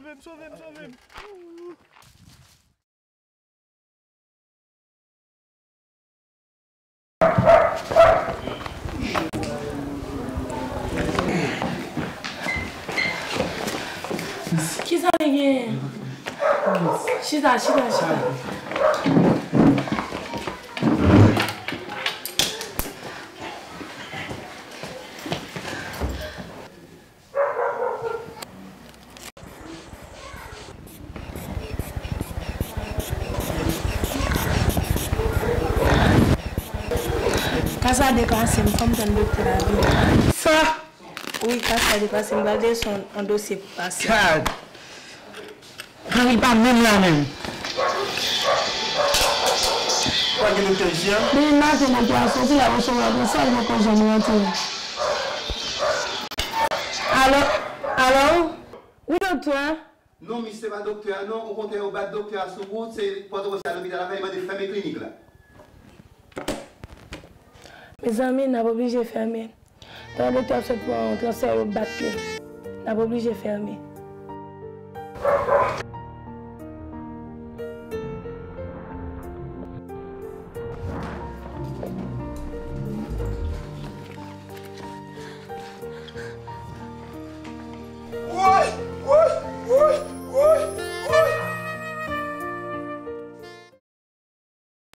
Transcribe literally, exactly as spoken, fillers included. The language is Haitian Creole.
sove m, sove m, sove m. Kisa li gen? Chita, chita, chita. Ka sa depase m, fò m tann doktè a vini. Sa? Wi, ka sa depase m, m pral desann yon dosye pou pasyan. Gad! Anri pa menm la menm. Pa gen doktè isi a? Depi maten doktè a soti, l ap resevwa konsa, l poko janm rantre. Alo? Alo? Wi, doktè? Non, misye pa doktè a, non. Okontrè, yo bat doktè a sou wout, se Pòtoprens al lopital la, li mande fèmen klinik la. Mezanmi, n ap oblije fèmen. Pandan doktè ap sot pran yon transfè, yo bat li. N ap oblije fèmen.